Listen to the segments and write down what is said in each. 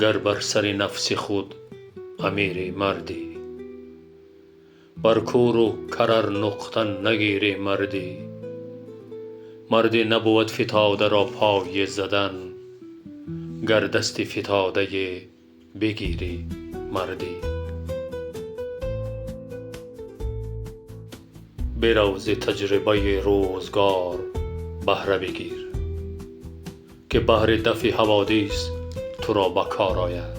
Гар бар сари нафси худ амирӣ, мардӣ. Бар кӯру кар ар нуқта нагирӣ, мардӣ. Мардӣ набуд фитода ро пой задан, гар дасти фитодае бигирӣ, мардӣ. Бирав, зи таҷрибаи рӯзгор баҳра бигир, ки баҳри дафъи ҳаводис туро ба кор ояд.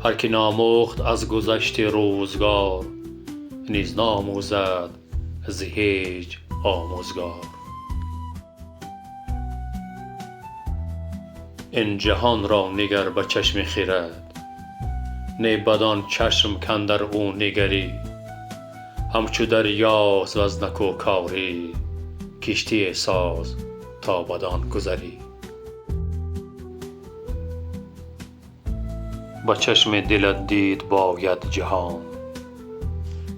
Ҳар ки наомӯхт аз гузашти рӯзгор, низ наомӯзад зи ҳеҷ омӯзгор. Ин ҷаҳонро нигар ба чашми хирад, на бад-он чашм к-андар ӯ нигарӣ. Ҳамчу дарёст ваз некӯкорӣ, киштие соз то бад-он гузарӣ. Ба чашми дилат дид бояд ҷаҳон,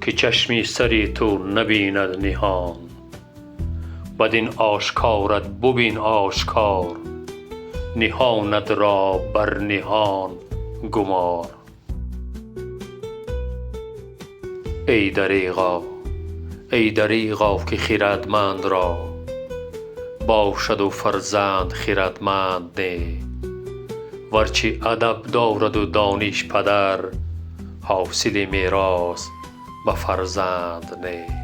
ки чашми сари ту набинад ниҳон. Бад-ин ошкорат бибин ошкор, ниҳонат ро бар ниҳон гумор. Эй дареғо, эй дареғо, ки хирадманд ро бошад фарзанд хирадманд не. Варчи адаб дорад-у дониш падар, ҳосили мерос ба фарзанд не.